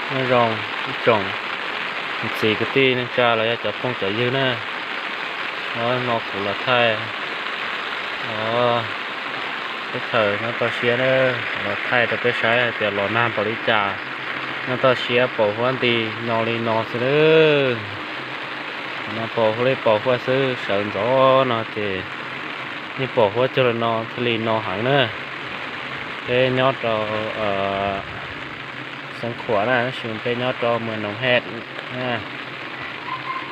Nyob zoo ib tsoom niam txiv kwv tij neej tsa los yog cov phooj cov ywg na, no kuv los thaij teb chaws nyob toj siab na, los thaij rau peb saib hais tias los nag npaum li cas, nyob toj siab pos huab nti no li no xwb na. No pos huab li pos huab xwb, sawv ntxov no ces yeej pos huab cuag li no thiaj li no heev na. Peb nyob rau Xeev Khuam na, tab sis peb nyob rau Mws Noov Hej na.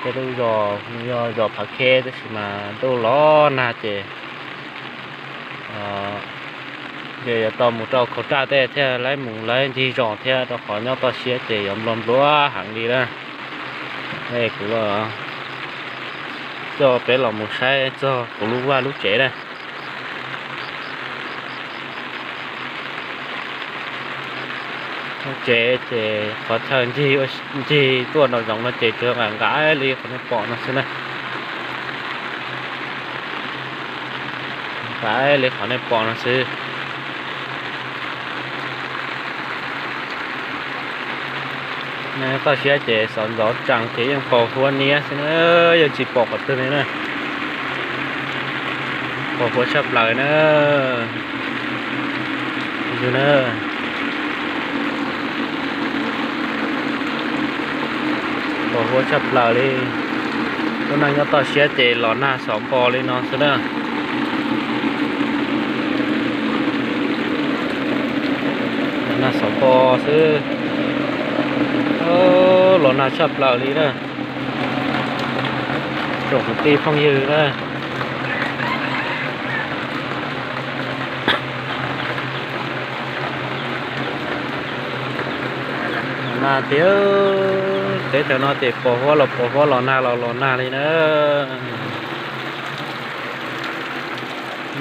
Peb lub zos yog zos Phav Kheb tab sis mas ntuj los nag ces ces yuav tau mus rau khau raj tej thiaj laib mus laib ncig zos thiab, rau qhov nyob toj siab ces yuav nplua nplua heev li na. Kuv los coj peb los mus saib txog kuv lub vaj lub tsev na. Lub tsev ces qhov chaw ncig tuaj nraum zoov no ces tsuas nqa nqa li qhov nej pom no xwb na. Nqa li qhov nej pom no xwb. Nyob toj siab ces xov ntxov tsees ces yeej pos huab niab xwb na, yeej tsis pom qhov twg li na. Pos huab tshaj plaws na. Pos huab tshaj plaws li. Lub neej nyob toj siab ces los nag xov npo li no xwb na. Los nag xov npo xwb. Los nag tshaj plaws li na. Tsoom kwv tij phooj ywg na, nag tiag. Teb chaws no ces pos huab los pos huab, los nag los los nag li na.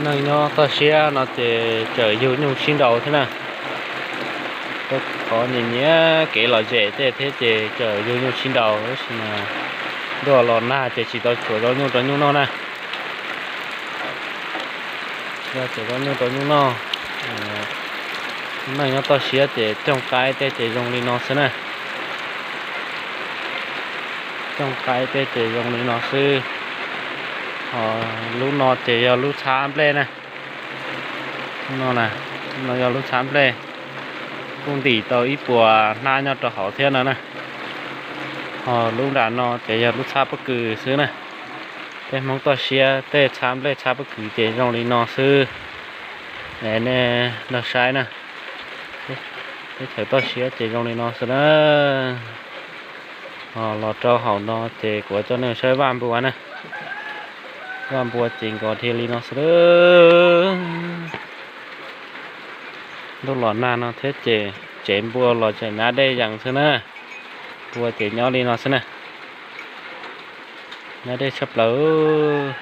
Neej nyob toj siab no ces txawm yug nyuj sib nraus thiab na. Qhov nyiam nyiam kev lom zem tej thiab ces txawm yug nyuj sib nraus, tab sis mas ntuj los nag ces tsis tau tshuav zaub nyuj rau nyuj noj na. Tsis tau tshuav zaub nyuj rau nyuj noj. Neej nyob toj siab ces cooj qaib tej ces zoo li no xwb na. Cooj qaib tej ces zoo li no xwb. Lub no ces yog lub txhab nplej na. Lub no, lub no yog lub txhab nplej, kuj ntim tau ib puas hnab nyob rau hauv thiab no na. Ho lub nram no ces yog lub txhab pob kws xwb na. Tej Hmoob toj siab tej txhab nplej txhab pob kws ces zoo li no xwb. Nej nrog saib na, teb chaws toj siab ces zoo li no xwb na. Ho los rau hauv no ces kuv coj nej saib vaj npua na. Vaj npua ces nkaus dhia li no xwb. Ntuj los nag no thiab ces tsev npua los tseem nyab dej yees xwb na. Npua ces nyob li no xwb na. Nyab dej tshaj plaws.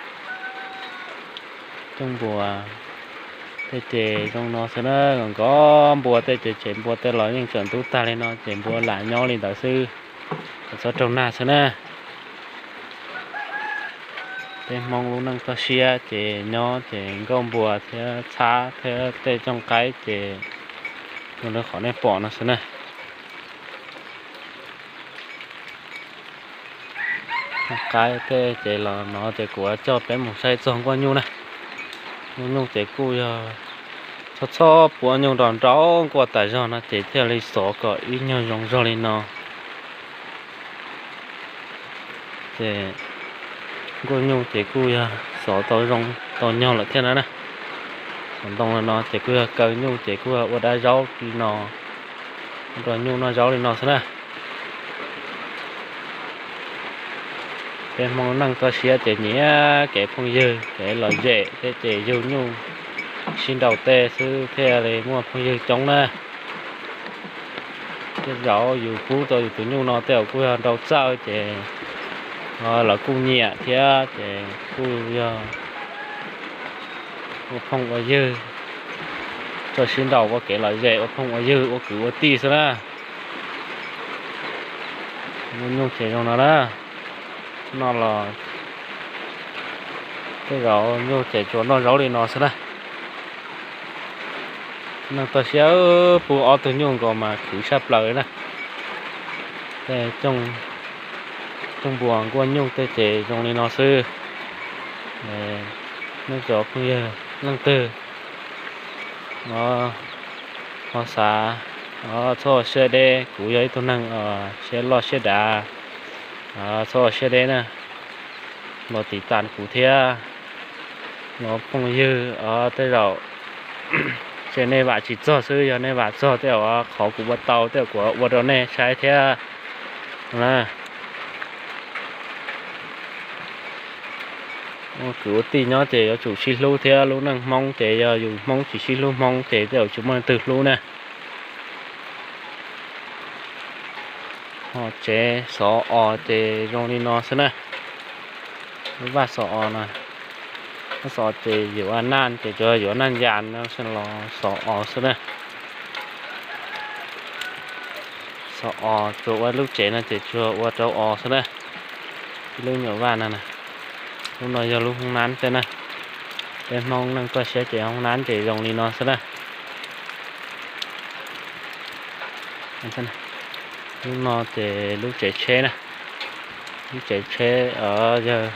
Cooj npua tej ces zoo no xwb na, nkawd npua tej ces tsev npua tej los yeej tseem ntub tag li no ces npua lam nyob li ntawd xwb, kom txhob raug nag xwb na. Peb Hmoob lub neej toj siab ces nyob ces nkauj npua thiab txhab thiab tej cooj qaib ces zoo li qhov nej pom no xwb na. Qaib tej ces los no ces kuv coj peb mus saib txog nkuaj nyuj na. Nkuaj nyuj ces kuj yog txhob txhob pua nyuj nrog nraub nkuaj tas zog no ces thiaj li xov kom ib nyuag zoo zog li no. Ces nkuaj nyuj ces kuj yog xov tau zoo tau nyog lawm thiab na. Xov ntoo no ces kuj yog kaw nyuj ces kuj yog ua dab zaub li no, ua rau nyuj noj zaub li no xwb na. Peb Hmoob neej toj siab ces nyiam kev phooj ywg kev lom zem tej ces yug nyuj sib nraus tej xwb thiaj li muaj phooj ywg coob na. Tej zaum yus pub tau yus tus nyuj no tej zaum kuj yog nraus txawj ces lawv kuj nyiam thiab ces kuj yog ua phooj ua ywg, txawj sib nraus ua kev lom zem ua phooj ua ywg ua kwv ua tij xwb na. Nyuj ces zoo no na, no los tej zaum nyuj ces tsuas noj zaub li no xwb na. Neej toj siab pub ob tug nyuj nkaus mas khwv tshaj plaws na. Cooj npua nkuaj nyuj tej ces zoo li no xwb. Nej cov phooj ywg leej twg ho xav, txhob ua siab deb, kuv yog ib tug neeg siab loj siab dav, txhob ua siab deb na, los tiv tas kuv thiab. Los phooj ywg tej zaum ces nej vam tsis txog xwb, yog nej vam txog tej zaum qhov kuv ua tau tej zaum kuv ua rau nej saib thiab. Ua kwv ua tij nyob ces yuav tsum sib hlub thiab, lub neej Hmoob ces yog yus Hmoob tsis sib hlub Hmoob ces tej zaum tsis muaj leej twg hlub na. Ho tsev xov os ces zoo li no xwb na. Lub vaj xov os na, vaj xov os ces yuav naj ces tsuas yuav naj yas no los xov os xwb na. Xov os tsuas ua lub tsev no ces tsuas ua rau os xwb na. Ib lub nyuam vaj no na, lub no yog lub hoob nab tej na. Peb Hmoob neej toj siab ces hoob nab ces zoo li no xwb na. Lub no ces lub tsev tsheb na, lub tsev tsheb yawg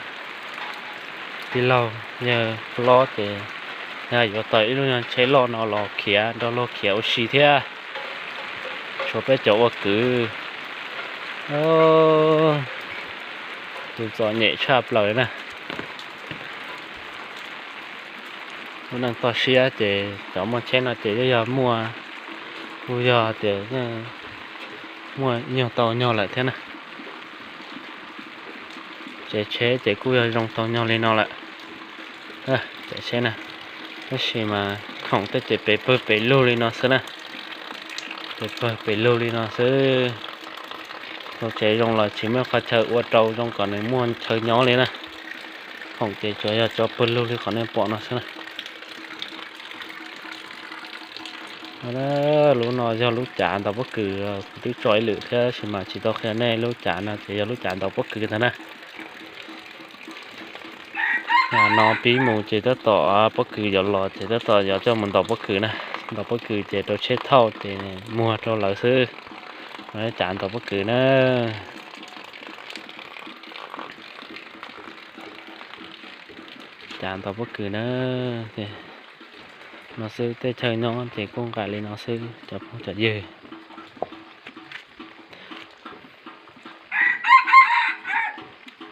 tij laug yawg hlob ces yog yuav tau ib lub nyuag tsheb loj no los khiav nrog luag khiav ua si thiab. Tshuav peb cov ua kwv, tus txom nyem tshaj plaws na. Lub neej toj siab ces cov muaj tsheb no ces yeej yog muaj, kuj yog tias muaj nyuag tau nyuag lawm thiab na. Tsev tsheb ces kuj yog zoo tau nyuag li no lawm. Tsev tsheb na, tab sis mas khoom tej ces pes pawg pes lug li no xwb na. Pes pawg pes lug li no xwb. Tau tsev zoo los tsis muaj qhov chaw ua rau zoo kom nws muaj chaw nyob li na. Khoom ces tsuas yog cov pawg lug li qhov nej pom no xwb na. Lub no yog lub cav ntaus pob kws, kuv twb tso ib lwm thiab sis mas tsis tau qhia nej. Lub cav no ces yog lub cav ntaus pob kws ntag na. Yam no pib mus ces tab tom pob kws yuav los ces tab tom yuav coj mus ntaus pob kws na. Ntaus pob kws ces rau tsheb thauj ces muag rau lawv xwb. Lub cav ntaus pob kws na. Cav ntaus pob kws na. No xwb, tej chaw nyob ces kuj nqaim li no xwb cov phooj cov ywg.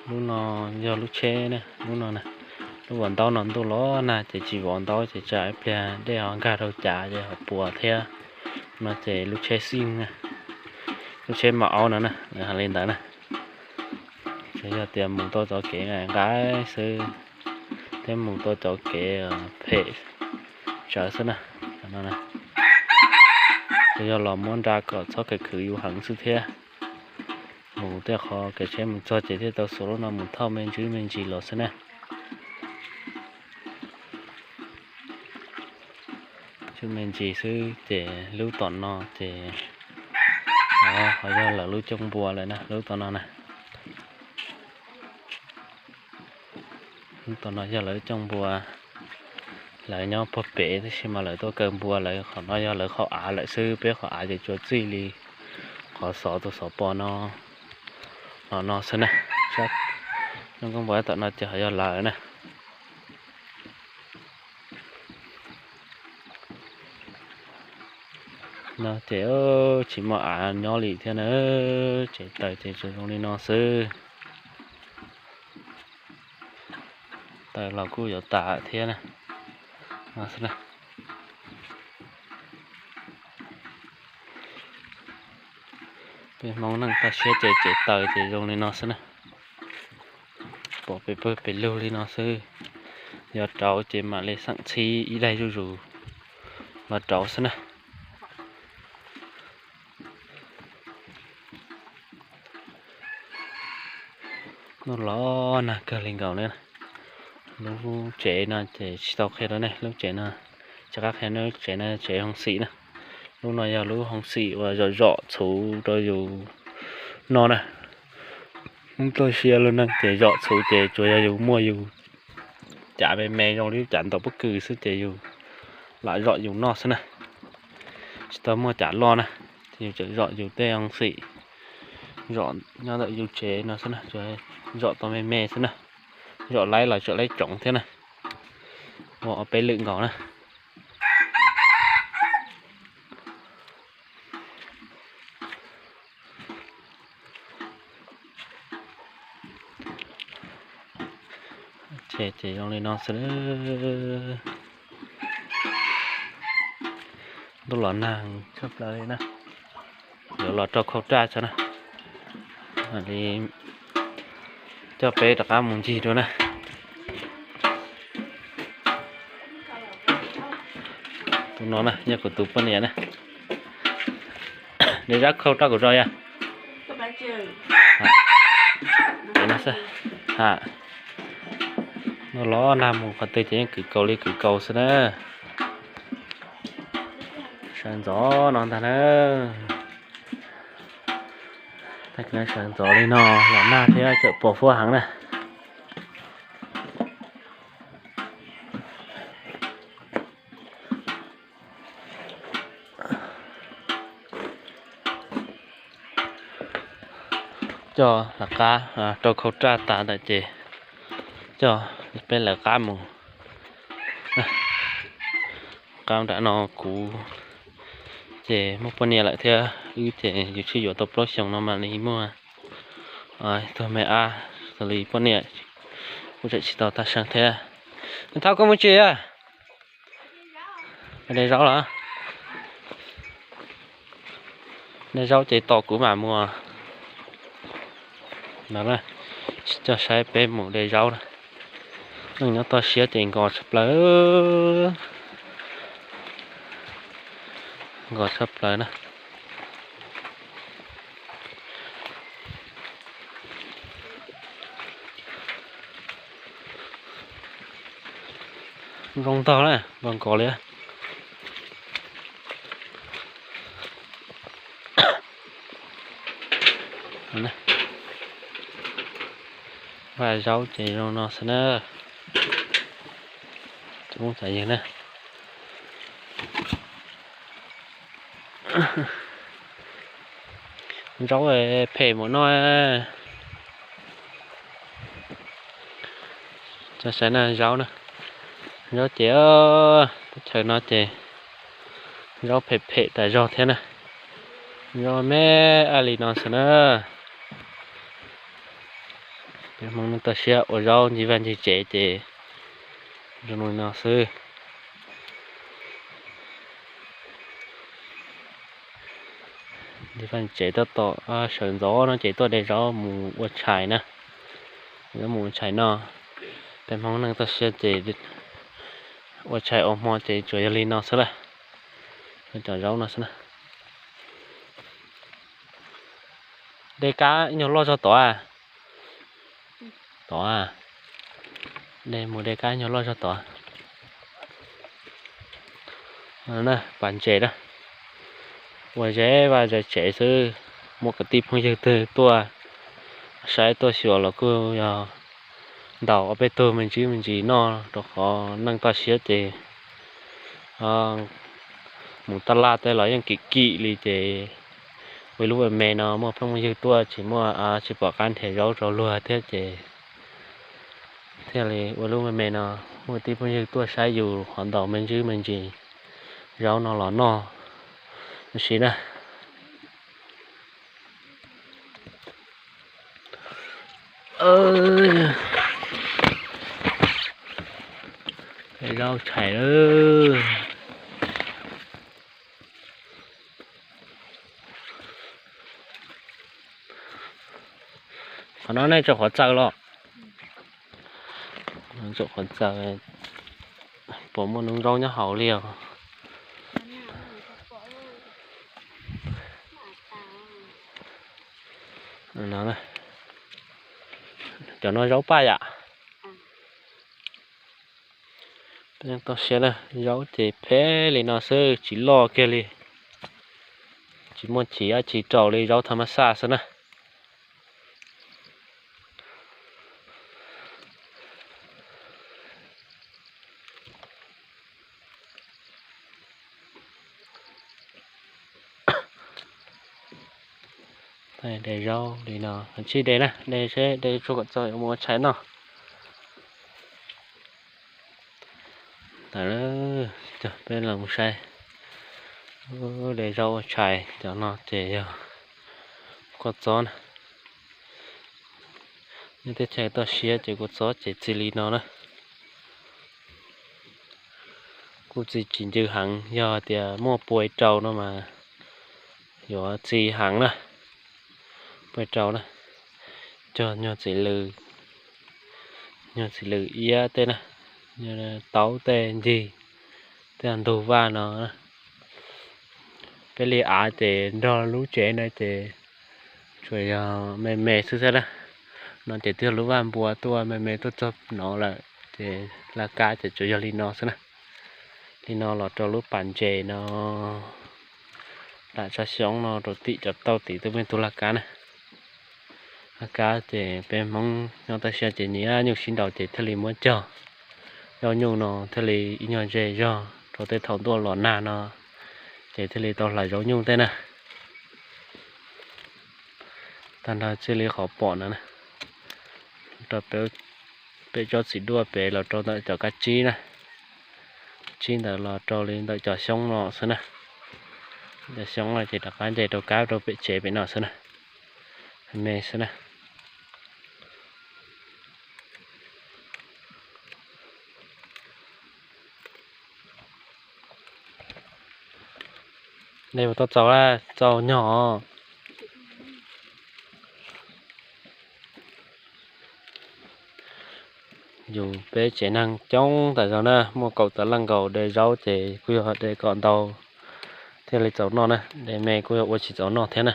Lub no yog lub tsheb na, lub no na, lub vov ntaub no ntuj los nag ces tsis vov ntaub ces tsam ib pliag dej ho nkag rau cav ces ho puas thiab. No ces lub tsheb xij na, lub tsheb maj aub no na, lawv hais li ntawd na. Tsuas yog tias mus tau cov kev nqaim xwb, thiab mus tau cov kev phem tsawv xwb na. Tsuas yog los muab nra kom txhob khwv khwv yus heev xwb thiab. Mus tej qhov kev tsheb mus txog ces thiaj tau xuas lub no mus thauj me ntsis me ntsis los xwb na. Tsuj me ntsis xwb ces lub tom no ces ho yog lawv lub cooj npua lawm na, lub tom no na. Lub tom no yog lawv lub cooj npua, lawv nyob puag pem tab sis mas lawv tuaj kaw npua, lawv qhov no yog lawv qhov av lawm xwb, peb qhov av ces tsuas txij li qhov xov tus xov pos no los no xwb na. Lub cooj npua tom no ces ho yog lawv na. No ces tsis muaj av nyob li thiab na, tsev taws ces tsuas zoo li no xwb. Taws los kuj yuav tas thiab na. Peb Hmoob neej toj siab ces tsev taws ces zoo li no xwb na. Pom pes pawg pes lug li no xwb. Yog rauv ces mam li xeem txhib ib daig zuj zus los rauv xwb na. Ntuj los nag kawg li nkaus na. Lub tsev no ces tsis tau qhia rau nej, lub tsev no, rov qab qhia nej, lub tsev no tsev hoob xim na. Lub no yog lub hoob xim uas zom zom txhuv rau yus noj na. Hmoob toj siab lub neej ces zom txhuv ces tsuas yog yus muaj yus cav me me zoo li lub cav ntaus pob kws xwb ces yus lam zom yus noj xwb na. Tsis tau muaj cav loj na, yus tseem zom yus tej hoob xim Zom nyob ntawm yus tsev no xwb na, zom tau me me xwb na. Zom laib los tseem laib tsoov thiab na. Muaj ob peb lwm nkaus na. Ces zoo li no xwb. Ntuj los nag tshaj plaws li na. Yuav los rau khau raj tso na. Li coj peb rov qab mus ncig dua na. Tus no na yog kuv tus poj niam na. De zaub khau rau kuv tso yog. Ha, ntuj los nag mus qhov twg ces yeej kwv kaus li kwv kaus xwb na. Sawv ntxov no ntag na. Sawv ntxov li no los nag thiab tseem pos huab heev na. Coj lawv qab rau khau raj tas ntawm ces coj peb lawv qab mus. Qab nram no kuv ces muaj poj niam lawm thiab wb ces yus sib yuav tau plaub xyoos no mam li muaj tus me ab xws li poj niam kuj tseem tsis tau tag seeb thiab. Thauj, koj mus tsis? De zaub los? De zaub ces tos kuv mam mus. No, coj saib peb mus de zaub na. Neeg nyob toj siab ces nkos tshaj plaws. Nkos tshaj plaws na. Zoo ntog na, nkos nkos li. Vaj zaub ces zoo no xwb na. Txhua leej txhua tus na. Zaub phem mus no. Txhob saib na, zaub na. Zaub ces teb chaws no ces zaub phem phem tas zog thiab na. Zaub me me li no xwb na. Peb Hmoob neej toj siab ua zaub ncig vaj ncig tsev ces zoo li no xwb. Ncig vaj ncig tsev tab tom sawv ntxov no ces tuaj de zaub mus ua tshais na. Zaub mus ua tshais no. Peb Hmoob neej toj siab ces ua tshais ua hmo ces tsuas yog li no xwb lawm. Cov zaub no xwb na. De kab ib nyuag loj zog tod. Tod, de mus de kab ib nyuag loj zog tod. Pas ntses na, ua zeb vaj zeb tsev xwb. Muaj kwv tij phooj ywg twg tuaj saib tuaj xyuas los kuj yog ntaus ob peb tug me ntsis me ntsis noj rau qhov neej toj siab ces mus taj laj tej los yeej kim kim li ces ua lub me me no muaj phooj ywg tuaj tsis muaj, tsis pom qab nrhiav zaub rau luag thiab ces thiaj li ua lub me me no. Muaj kwv tij phooj ywg tuaj saib yus qhov ntaus me ntsis me ntsis zaub no los noj ua si na. Zaub tshais lawm. Qhov no nej tso qhov txawb los? Tso qhov txawb, puas muaj noob zaub nyob hauv li os? Cov no zaub paj yam. Peb toj siab na, zaub ces phem li no xwb tsis loj kiag li. Tsis muaj chiv dab tsi rau li, zaub thaj mab xaj xwb na. De zaub li no, tsib de na, de seb de tsuag kom txog yuav mus ua tshais noj. Tawm, coj peb los mus saib de zaub ua tshais. Cov no ces yog kua txob na. Nyob teb chaws toj siab ces kua txob ces txi li no na. Kuj txi tsis ncw heev, yog tias muaj pua rau no mas yuav txi heev na. Pua rau na, cog nyuag txiv lws, nyuag txiv lws iab tej na, taub tej ncig, tej ntug vaj no. Peb li av ces nrog lub tsev no ces tsuas yog me me xwb xwb na. No ces twb yog lub vaj npua tuaj me me tuaj txog no lawm ces laj kab ces tsuas yog li no xwb na. Li no los rau lub pas ntses no, lam tsa xyoob no rau tim cov tauj tim twb muaj tus laj kab na. Laj kab ces peb Hmoob nyob toj siab ces nyiam nyuj sib nraus ces thiaj li muab cog. Zaub nyuj no thiaj li ib nyuag ze zog rau tej thaum ntuj los nag no ces thiaj li tau hlais zaub nyuj tej na. Tag nrho txij li qhov pom no na, rau pem tsob txiv duaj pem los rau ntawm cov kab tsib na. Tsib ntawd los rau li ntawm cov xyoob no xwb na. Cov xyoob no ces rov qab nce rau kab rau pem tsev pem no xwb na. Me xwb na. Nej puas tau txaus, txaus nyog. Yus peb tsev neeg coob tas zog na, muaj kaum tawm leej nkaus. De zaub ces kuj yog de kom ntau thiaj li txaus noj na, de me kuj yog ua tsis txaus noj thiab na.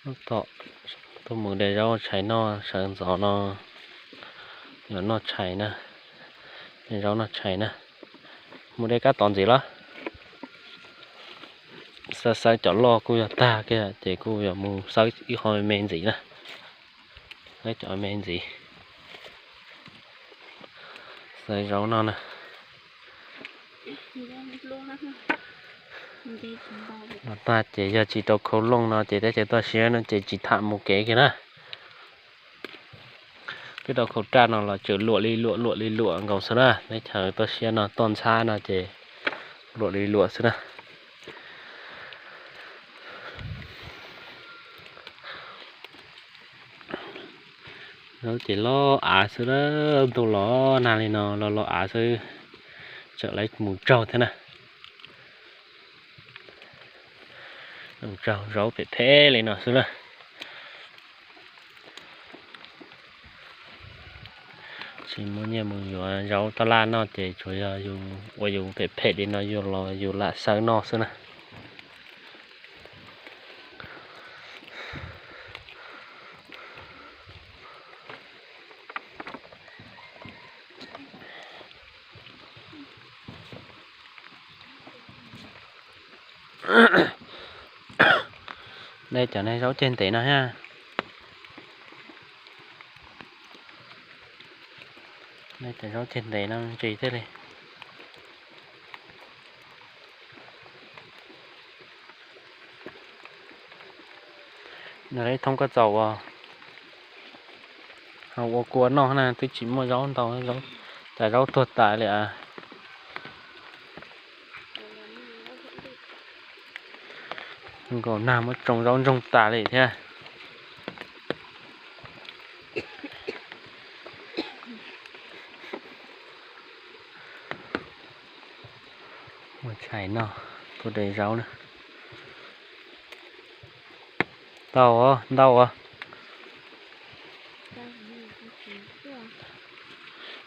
Lub tom tuaj mus de zaub tshais noj sawv ntxov no, yuav noj tshais na, de zaub noj tshais na. Mus de kab tod ntxiv los? Xawb xawb cov loj kuj yog tag kiag ces kuj yuav mus xawb ib qho me me ntxiv na. Xawb cov me ntxiv. Xawb zaub no na. Los tag ces yog tsis rau khau looj no ces teb chaws toj siab no ces tsis tham mus kev kiag na. Peb rau khau raj no los tseem luam li luam luam li luam nkaus xwb na. Teb chaws toj siab no toj ntxhab no ces luam li luam xwb na. Zaub ces loj av xwb, ntuj los nag li no los loj av xwb, tseem lawv mus tsaug thiab na. Mus tsaug zaub phem phem li no xwb na. Tsis muaj nyiaj mus yuav zaub taj laj noj ces tsuas yog yus ua yus phem phem li no yus los yus lam xawb noj xwb na. Nej cov nej zaub ceg ntev no thiab. Nej cov zaub ceg ntev no ntsis thiaj li. Nws ib thoob koj txaus ua, ua kua noj na, twb tsis muaj zaub ntau, cas zaub tuag tas li. Nkaus nag muab tsoo zaub ntsoog tas li thiab. Ua tshais noj, tuaj de zaub na. Ntau, ntau.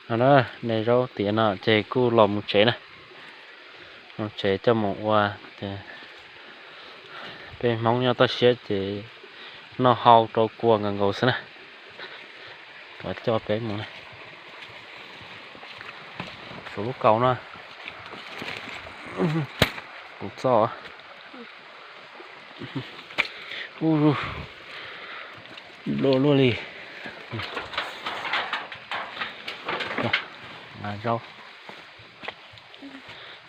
No na, de zaub tiav no ces kuj los mus tsev na. Mus tsev coj mus ua, peb Hmoob nyob toj siab ces noj hau rau kua nkaus nkaus xwb na. Coj peb mus na. Saum lub kaus no, kuv txoj, nplua luaj li. Nqa zaub,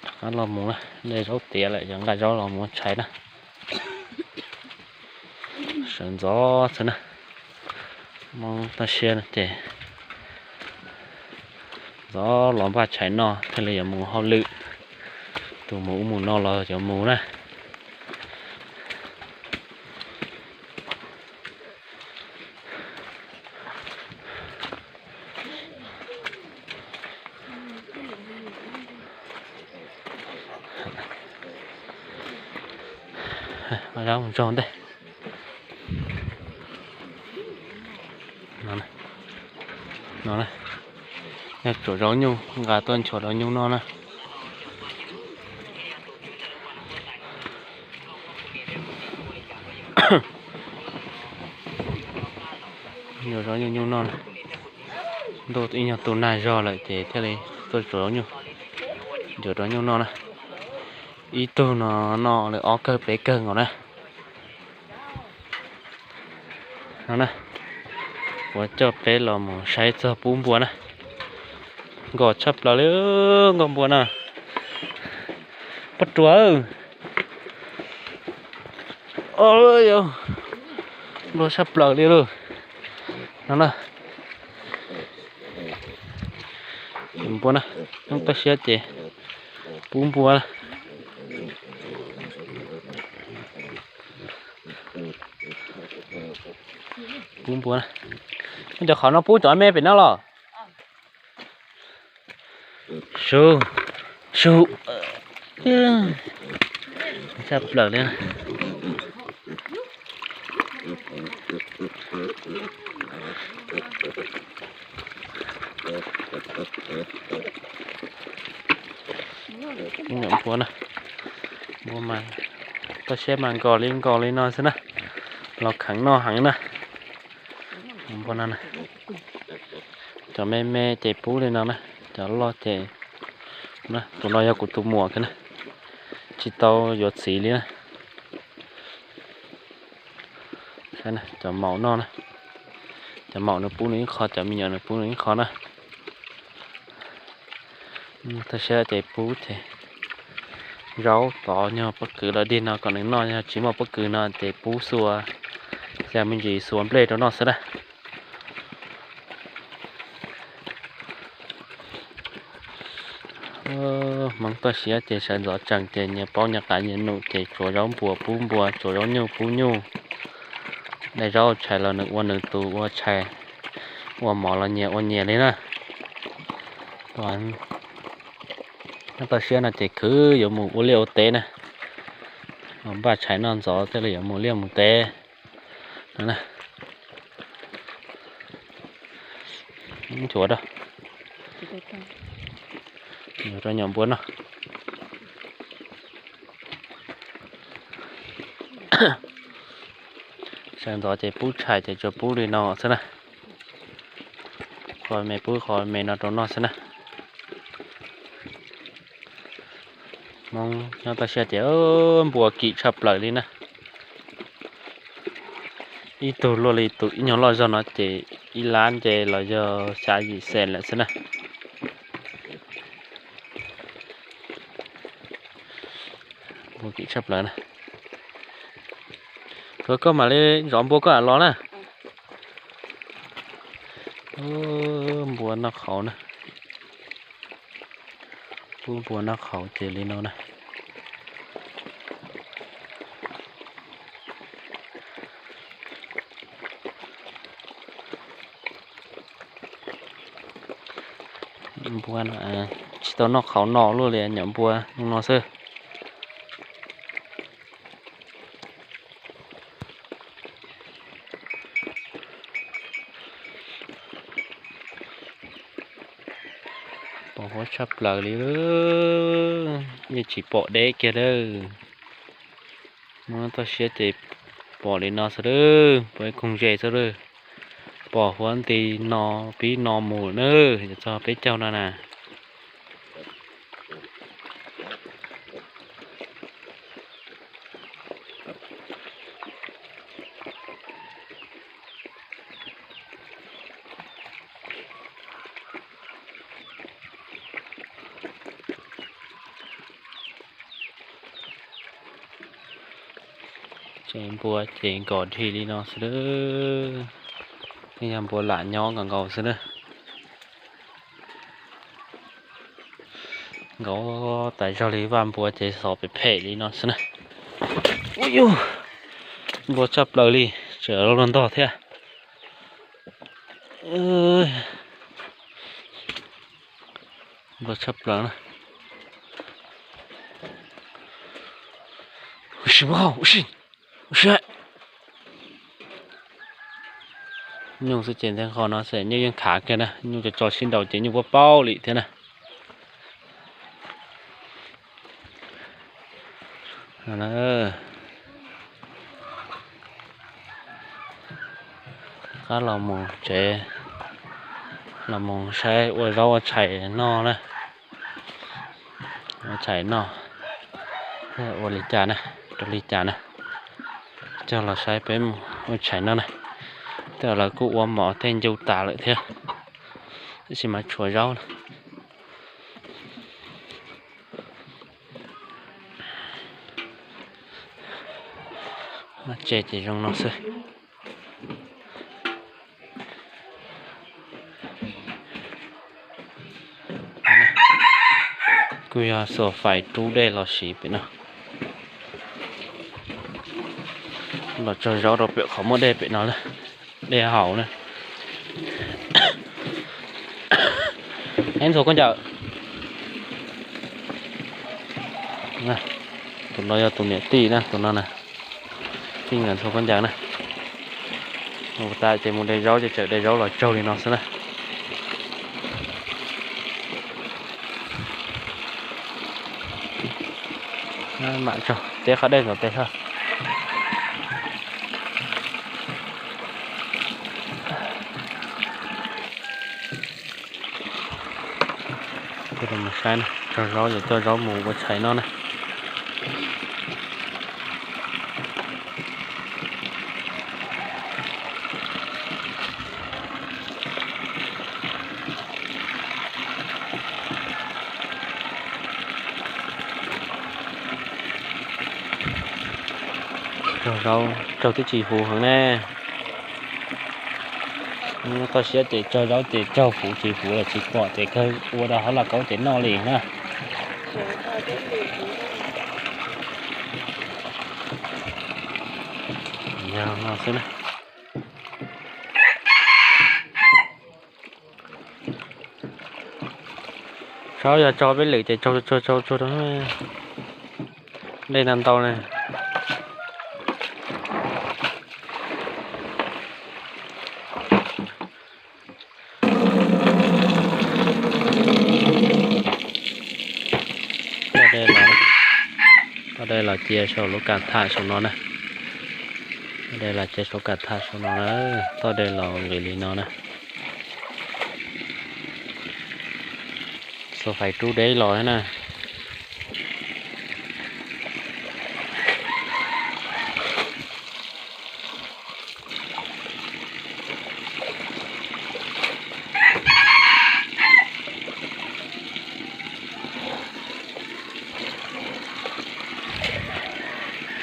rov qab los mus na, de zaub tiav lawm yog nqa zaub los mus tshais na. Sawv ntxov xwb na, Hmoob toj siab ces ntxov los npaj tshais noj thiaj li yuav mus hauj lwm. Tus mus ub mus no los yuav mus na. Zaub mus tso ntej. No, yog tsuav zaub nyuj, nqa tuaj nchuav zaub nyuj noj na. Nchuav zaub nyuj nyuj noj na. Ntuj ib nyuag tu nag zog lawm ces thiaj li tuaj tsuav zaub nyuj, nchuav zaub nyuj noj na. Ib tug no noj li ob kawg peb kawg nkaus na. No na, kuv coj peb los mus saib txog pub npua na. Nkos tshaj plaws li, nkos npua na. Poj ruam, npua tshaj plaws li lauj. No na, npua na, Hmoob toj siab ces pub npua na. Pub npua na. Cov qhov no pub cov me pem no los. Su, su, tshaj plaws li. Pub nyuam npua na, npua mas toj siab mas nkos li nkos li no xwb na, los kheev noj heev na. Npua no, cov me me ces pub li no na, cov loj ces, tus no yog kuv tus muam kiag na, tsis tau yuav txiv li na. Cov maum no na, cov maum nws pub nws ib qho, cov me nyuam nws pub nws ib qho na. Toj siab ces pub ces zaub tod nyuag pob kws los dig no kom nws noj, yog tsis muaj pob kws no ces pub xua, xya me ntsis xua nplej rau noj xwb na. Hmoob toj siab ces sawv ntxov tsees ces nyias paub nyias qav nyias num ces tsuav zaub npua pub npua, tsuav zaub nyuj pub nyuj. Dai zaub tshais los nws ua nws tus ua tshais, ua mov los nyias ua nyias li na. Nyob toj siab no ces khwv yuav mus ua liaj ua teb na, npaj tshais noj ntxov thiaj li yuav mus liaj mus teb. Nchuav rau, nchuav rau nyuam npua noj. Sawv ntxov ces pub tshais ces tsuas pub li no xwb na. Qhov me pub qhov me no rau noj xwb na. Hmoob nyob toj siab ces npua kim tshaj plaws li na. Ib tug luaj li tus ib nyuag loj zog no ces ib lab nce los yog xya yim xees lawm xwb na. Npua kim tshaj plaws na. Koj mam li zov npua koj los na. Npua noj qhauv na. Pub npua noj qhauv ces li no na. Npua tsis tau noj qhauv no luaj li, nyuam npua no xwb. Pom huab tshaj plaws li, yeej tsis pom deb kiag lawm. Muab toj siab ces pom li no xwb lawm, pom ib koog zes xwb lawm. Pom huab nti no pib no mus na, yuav txog peb caug no na. Ces npua ces nkos dhi li no xwb na. Yeej yog npua lam nyob nkaus nkaus xwb na. Nkaus tas zog li vaj npua ces xov phem phem li no xwb na. Ub, npua tshaj plaws li, tseem luag ntog thiab. Npua tshaj plaws na. Nyuj xwb ces nthe nqho no xwb nyuj yeej khav kiag na, nyuj tso tso sib nraus ces nyuj puab paub li thiab na. Qab los mus tsev, los mus saib ua zaub ua tshais noj na. Ua tshais noj, ua li cas na, rau li cas na. Coj los saib peb mus ua tshais noj na. Tej lawv kuj ua mov tej ncu tas lawm thiab, tab sis mas tshuav zaub na. Tse ces zoo no xwb. Kuj yog xuas fais rub dej los siv pem no. Los tsaug zaub rau pem qhov muaj dej pem no, dej haus na. Eb, ntxhua khaub ncaws. Tus no yog tus niam tij na, tus no na. Tij nkawd ntxhua khaub ncaws na. Mus tas ces mus de zaub ces tseem de zaub los tsaug li no xwb na. Mam tso teb qab dej ntxuav tes tso. Mus saib na, tsaug zaub ces coj zaub mus ua tshais noj na. Tsaug zaub tsaug twb tsis huv heev ne. Toj siab ces tsaug zaub ces tsaug, huv tsis huv los tsis pom ces kawg ua rau hauv lauj kaub ces noj li na. Yog no xwb na. Tsaug, yog tsaug peb lwm ces tsaug tsaug tsaug tsaug rau dej ntau ntau na. Toj dej los, toj dej los cia saum lub kas tham saum no na. Toj dej los cia saum kas tham saum no na. Toj dej los nqis li no na. Xuas fais rub dej los na.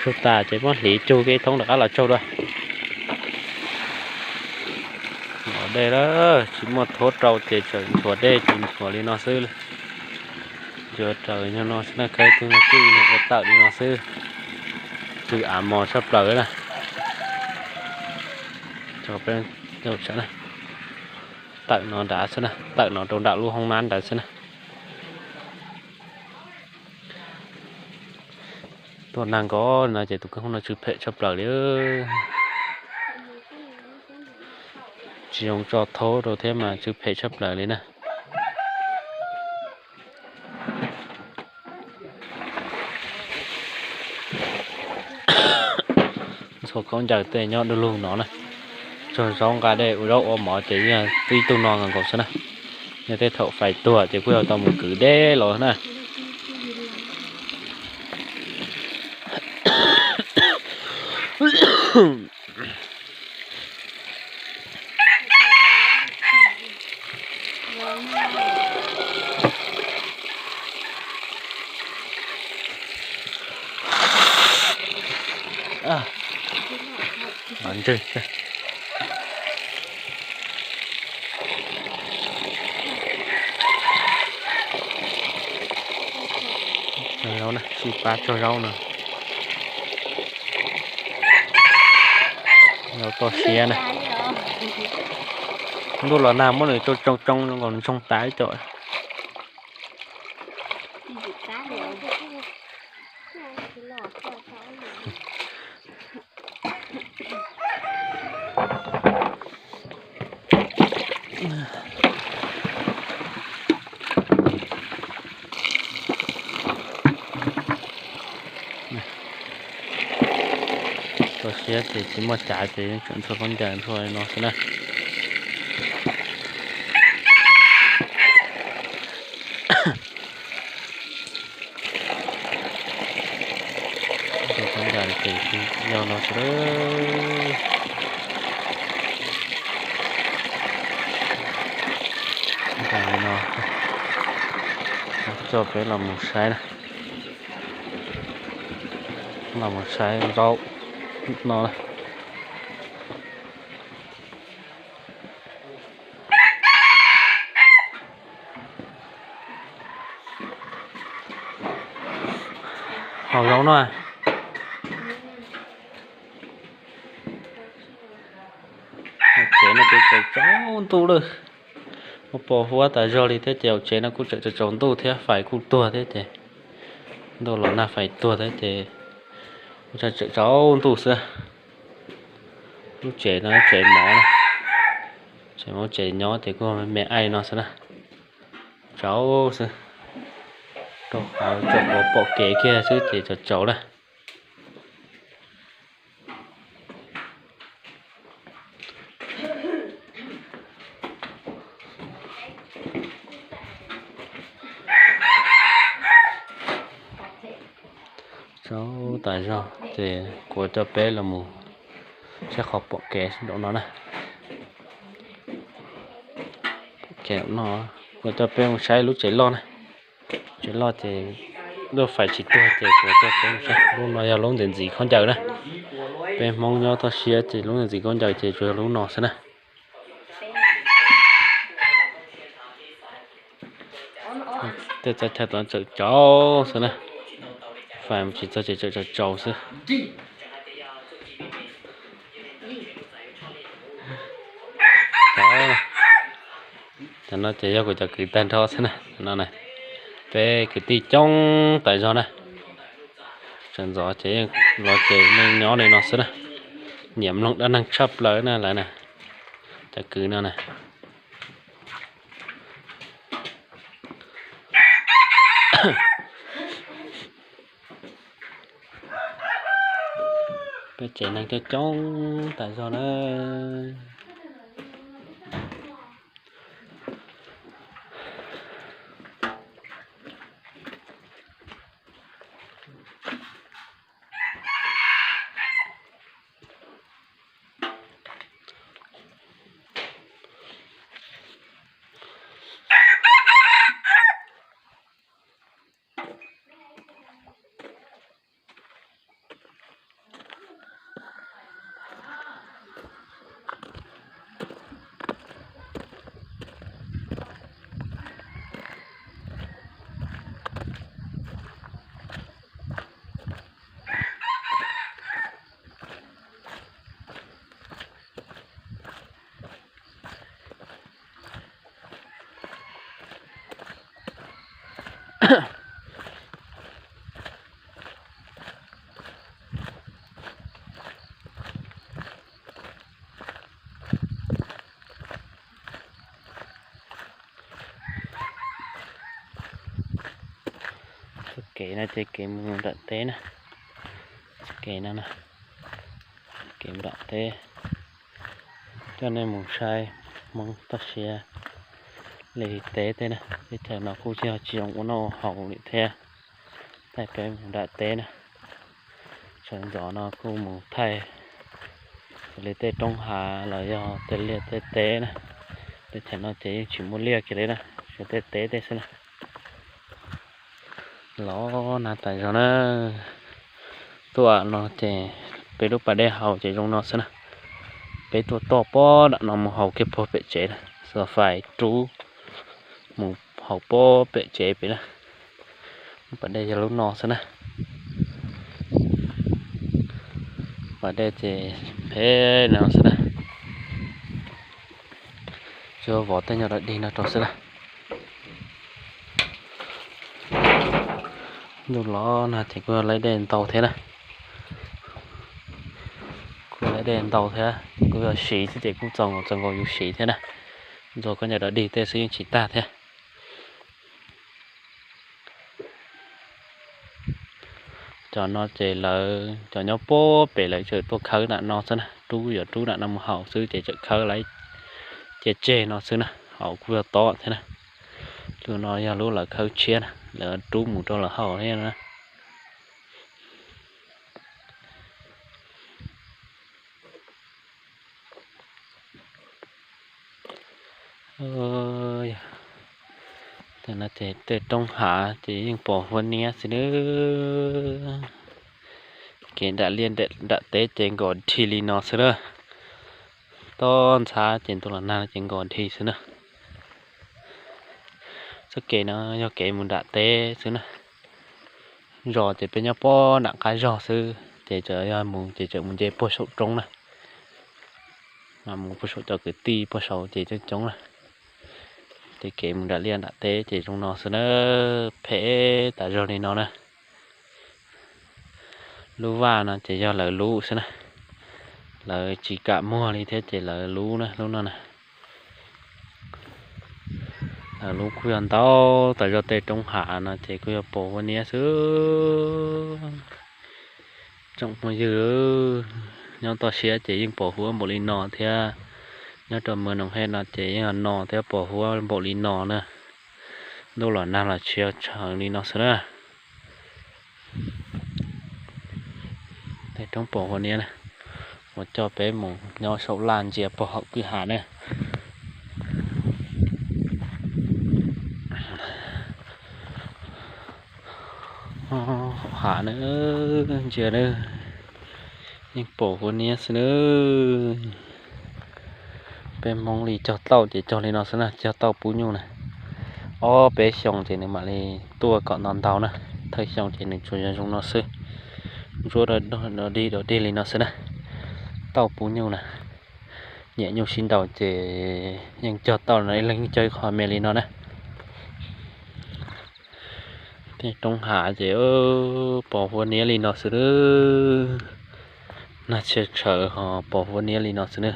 Sub tas ces muab hliv cug kiag ib thoob rov qab los tsaug dua. Los dej lawm, tsis muaj thuab rau ces tseem ntxhuav dej ces ntxhuav li no xwb. Ncua raws no xwb na, khawb tug no twj no ua tawm li no xwb. Twb av mos tshaj plaws na. Tawm no nrad xwb na, tawm no rau nram lub hoob nab nrad xwb na. Tuaj nag nkaus no ces tus kwj hoob no tsw phem tshaj plaws li. Tsis zoo tso thaub rau thiab mas tsw phem tshaj plaws li na. Ntxhua khaub ncaws tej nyob du lug no na. Tsaug zaub nqa dej ua zaub ua mov ces yog tib tug no nkaus xwb na. Yog tej thaum fais tuag ces kuj yog tau mus kwv deb los na. Los ntswg. Tog zaub na, sib pab tog zaub no. Zaub toj siab na. Ntuj los nag muab nws tsoo tsoo tsoo nkaus ntsoog tas ib co. Toj siab ces tsis muaj cav ces tseem nthua khaub ncaws nthua no xwb na. Nthua khaub ncaws ces yog no xwb. Nram no coj peb los mus saib na. Los mus saib zaub no. Haus zaub no. Tsev no ces tsaus tsaus ntuj lawm. Muaj pos huab tas zog li thiab ces hauv tsev no kuj tseem tsaus tsaus ntuj thiab, fais kuj tuag thiab ces ntuj los nag fais tuag thiab ces kuj tseem tsaus ntuj xwb. Lub tsev no tsev mov, tsev mov tsev nyob ces kuj me aim no xwb na. Tsaus xwb, rau qhov tseem pom kev kiag xwb ces tsaus tsaus na. Tsaus tas zog ces kuv coj peb los mus saib qhov pom kev sib nraum no na. Pom kev no, kuv coj peb mus saib lub tsev loj na. Tsev loj ces lub fais tsis tuag ces kuv coj peb mus saib. Lub no yog lub ntxim ntxim khaub ncaws na. Peb Hmoob nyob toj siab ces lub ntxim ntxim khaub ncaws ces tsuas yog lub no xwb na. Tej txoj chaw tod tsaus tsaus xwb na. Fais mus tsis txog ces tsaus tsaus tsaus xwb. Tam no ces yog kuv cov kwv tag nrho xwb na. Tam no peb kwv tij coob tas zog na. Sawv ntxov ces yeej los ces neej nyob li no xwb na. Nyiam mloog dab neeg tshaj plaws na lawv na. Cov kwv no na. Peb tsev neeg coob coob tas zog na. Txoj kev no ces kev mus nram teb na. Txoj kev no, kev nram teb, coj nej mus saib Hmoob toj siab li teb tej na. Teb chaws no kuj tsis yog tsis zoo ua noj ua haus li thiab. Thaij peb mus nram teb na. Sawv ntxov no kuj mus thaij xws li tej roob hav los yog tej liaj tej teb na. Teb chaws no ces yeej tsis muaj liaj kiag li na, tsuas tej teb tej xwb na. Los nag tas zog na. Tuaj no ces peb lub pas dej haus ces zoo no xwb na. Peb tuaj toj pob nram no mus haus kiag puag pem tsev na, xuas fais rub mus haus pob pem tsev pem na. Pas dej yog lub no xwb na. Pas dej ces phem no xwb na. Tsuas vov tej nyuag dog dig no rau xwb na. Ntuj los no ces kuj yog laib dej ntau thiab na. Kuj laib dej ntau thiab, kuj yog siv xwb ces kuj txaus nkaus txaus nkaus yus siv thiab na. Ntxuag koj nyuag dog dig tej xwb yeej tsis tag thiab. Cov no ces lawv cov nyob puag pem lawv tseem tuaj khawb nram no xwb na, rub yuav rub nram no mus haus xwb ces tseem khawb lawv cia tseg no xwb na, haus kuj yog tob thiab na. Lub no yog lub lawv khawb tshiab na, lawv rub mus rau lawv haus thiab na. Tej roob hav ces yeej pos huab niab xwb na. Kev nram liaj nram teb ces nkaus dhi li no xwb na. Toj ntxhab ces ntuj los nag ces nkaus dhi xwb na. Txoj kev no yog kev mus nram teb xwb na. Zos ces peb nyob puag nram qab zos xwb ces txawm yog mus ces txawm mus nce puag saum roob na. Mas mus puag saum cov kwv tij puag saud ces coob coob na. Ces kev mus nram liaj nram teb ces zoo no xwb na, phem tas zog li no na. Lub vaj no ces yog lawv lub xwb na, lawv tsis kam muag li thiab ces lawv lub na, lub no na. Lawv lub kuj yog ntau tas zog, tej roob hav no ces kuj yog pos huab niab xwb. Tsoom phooj ywg, nyob toj siab ces yeej pos huab npaum li no thiab, nyob rau Mường Nông Hej no ces yeej no thiab pos huab npaum li no na. Ntuj los nag los tshia tshav li no xwb na. Tej roob pos huab niab na, mus coj peb mus nyob saum laj ntsia puag hauv kwj ha na. Hauv hav na, ntsia na, yeej pos huab niab xwb na. Peb Hmoob li cog tauj ces cog li no xwb na, cog tauj pub nyuj na. Ob peb xyoo ces nws mam li tuaj kom ntau ntau na, thawj xyoo ces nws tsuas zoo zoo no xwb, ntsuab dog dig dog dig li no xwb na. Tauj pub nyuj na, nyiam nyuj sib nraus ces yeej cog tauj no, ib leeg cog ib qho me li no na. Tej roob hav ces pos huab niab li no xwb na. Nag tshia tshav ho pos huab niab li no xwb na.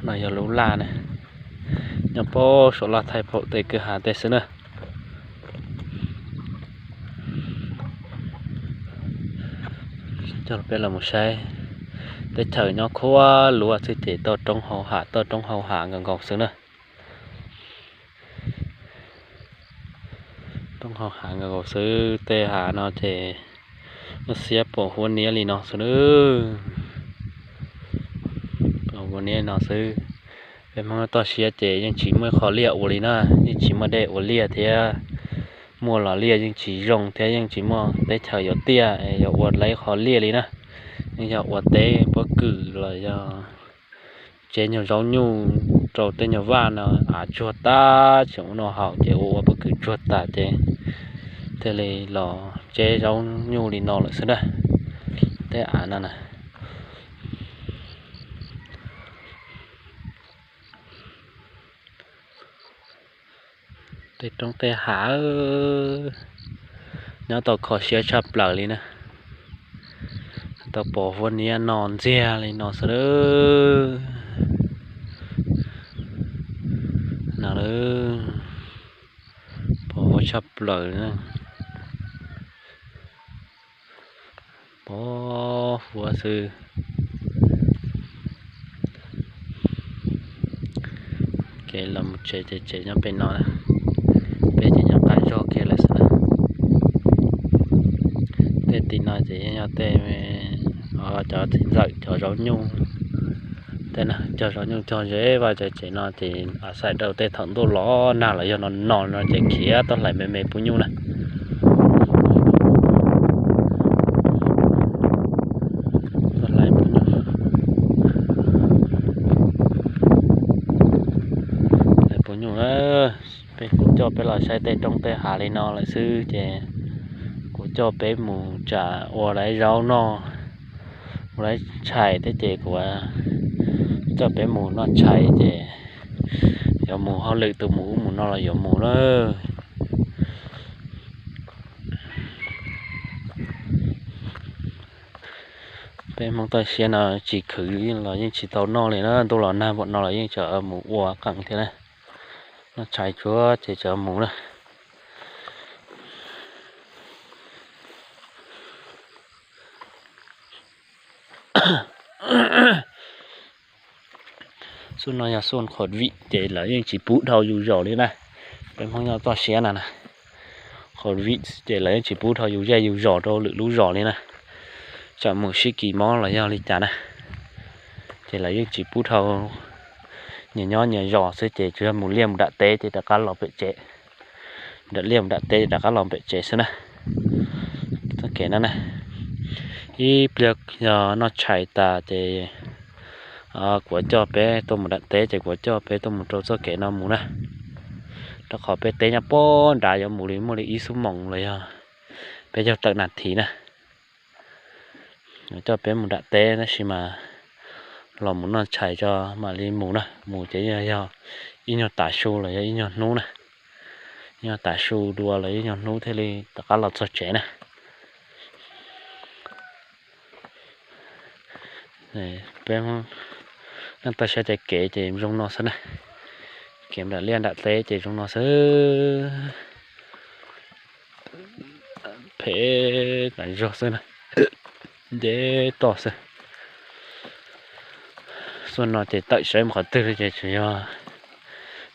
No yog lub laj na, nyob puag saum laj thaij pom tej kwj ha tej xwb na. Coj peb los mus saib, teb chaws nyob khuab luav xwb ces toj roob hauv hav, toj roob hauv hav nkaus nkaus xwb na. Roob hauv hav nkaus nkaus xwb, tej hav no ces lub xiab pos huab niab li no xwb na. Pos huab niab li no xwb. Peb Hmoob toj siab ces yeej tsis muaj qhov liaj ua li na, yeej tsis muaj dej ua liaj thiab. Muaj los liaj yeej tsis zoo thiab, yeej tsis muaj teb chaws yuav tiaj yuav ua lawv qhov liaj li na. Yeej yog ua teb pob kws los yog tsev nyuag zaub nyuj rau tej nyuag vaj no, av tsuag tag tseem ua noj haus ces ua ua pob kws tsuag tas ces thiaj li los tseb zaub nyuj li no lawm xwb na. Tej av no na. Tej roob tej hav nyob tau kho siab tshaj plaws li na. Tau pos huab niab no ntxiag li no xwb na. Pos huab tshaj plaws na. Pos huab xwb. Kev los mus tsev ces tsev nyob pem no, peb ces nyob qab zog kiag lawm xwb na. Tej tim no ces yeej yog tej cov txiv ntxawm cov zaub nyuj. Tej no cog zaub nyuj cog ze vaj tsev no ces a xais rau tej thaum ntuj los nag los yog no no no ces khiav tuaj hlais me me pub nyuj na. Tuaj Kuv coj peb los saib tej roob tej hav li no lawm xwb ces kuv coj peb mus tsam ua lawv zaub noj, ua lawv tshais thiab ces kuv coj peb mus noj tshais ces yuav mus hauj lwm tus mus ub mus no los yuav mus na. Peb Hmoob toj siab no tsis khwv los yeej tsis tau noj li na, ntuj los nag npaum no los yeej tseem mus ua qees thiab na. Noj tshais tsuav ces tseem mus na. Xub no yog xub covid ces lawv yeej tsis pub dhau yus zos li na. Peb Hmoob nyob toj siab no na, covid ces lawv yeej tsis pub dhau yus zej yus zos rau lwm lub zos li na. Tsam mus sib kis mob los yog li cas na, ces lawv yeej tsis pub dhau. Nyias nyob nyias zos xwb ces tsuas yog mus liaj mus nram teb ces rov qab los pem tsev, nram liaj mus nram teb ces rov qab los pem tsev xwb na. Txoj kev no na, ib pliag yog noj tshais tas ces kuv coj peb tuaj mus nram teb ces kuv coj peb tuaj mus rau txoj kev no mus na. Rau qhov peb teb nyob puag nrad yuav mus li muaj li ib xuab moos los yog peb caug tawm nas this na. Coj peb mus nram teb tab sis mas los mus noj tshais tso mam li mus na, mus ces yog ib nyuag tav su los yog ib nyuag hnub na, ib nyuag tav su dua los ib nyuag hnub thiaj li rov qab los txog tsev na. Peb nyob toj siab ces kev ces zoo no xwb na, kev nram liaj nram teb ces zoo no xwb. Phem tas zog xwb na, nce toj xwb. Xuaj no ces tawm saib mus qhov twg li ces tsuas yog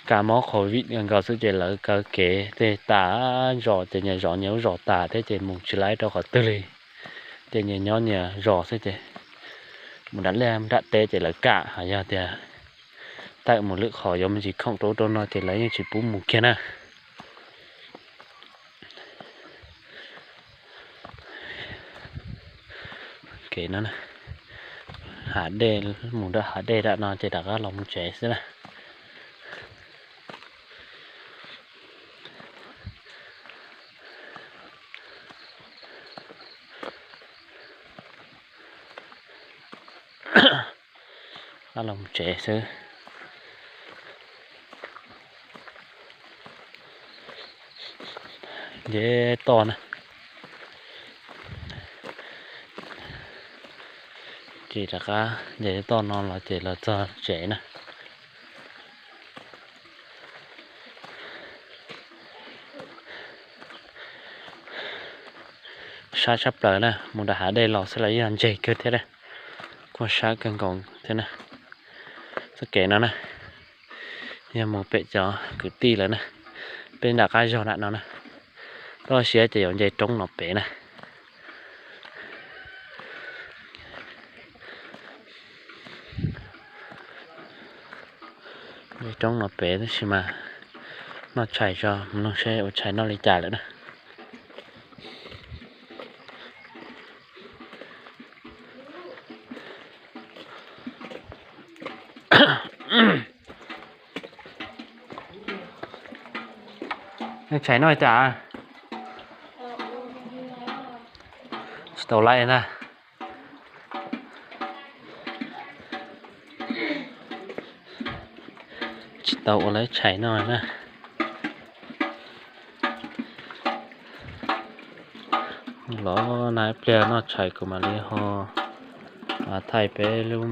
ka mob covid nkaus xwb ces lawv kaw kev tej tas zos ces nyias zov nyias lub zos tas thiab ces mus tsis laib rau qhov twg li. Ces nyias nyob nyias zos xwb ces mus nram liaj nram teb ces lawv kam, ho yog tias tawm mus lwm qhov yuav me ntsis khoom rau ub rau no ces lawv yeej tsis pub mus kiag na. Kev no, hav dej, mus nram hav dej nram no ces rov qab los mus tsev xwb na. Qab los mus tsev xwb. Nce toj na, ces rov qab nce toj no los ces los txog tsev na. Sab tshaj plaws na, mus nram hav dej los xwb los yog ntseg kawg thiab, kuj sab kawg nkaus thiab na. Txoj kev no na, yog mus pem cov kwv tij lawm na, peb nram qab zog nram no na, toj siab ces yuav nce roob no pem na. Nce roob no pem tab sis mas noj tshais tso, mus nug seb ua tshais noj li cas lawm na. Nej tshais noj li cas? Tsis tau laib na. Tsis tau ua lawv tshais noj na. Los nag ib pliag noj tshais kuv mam li ho thaij peb lub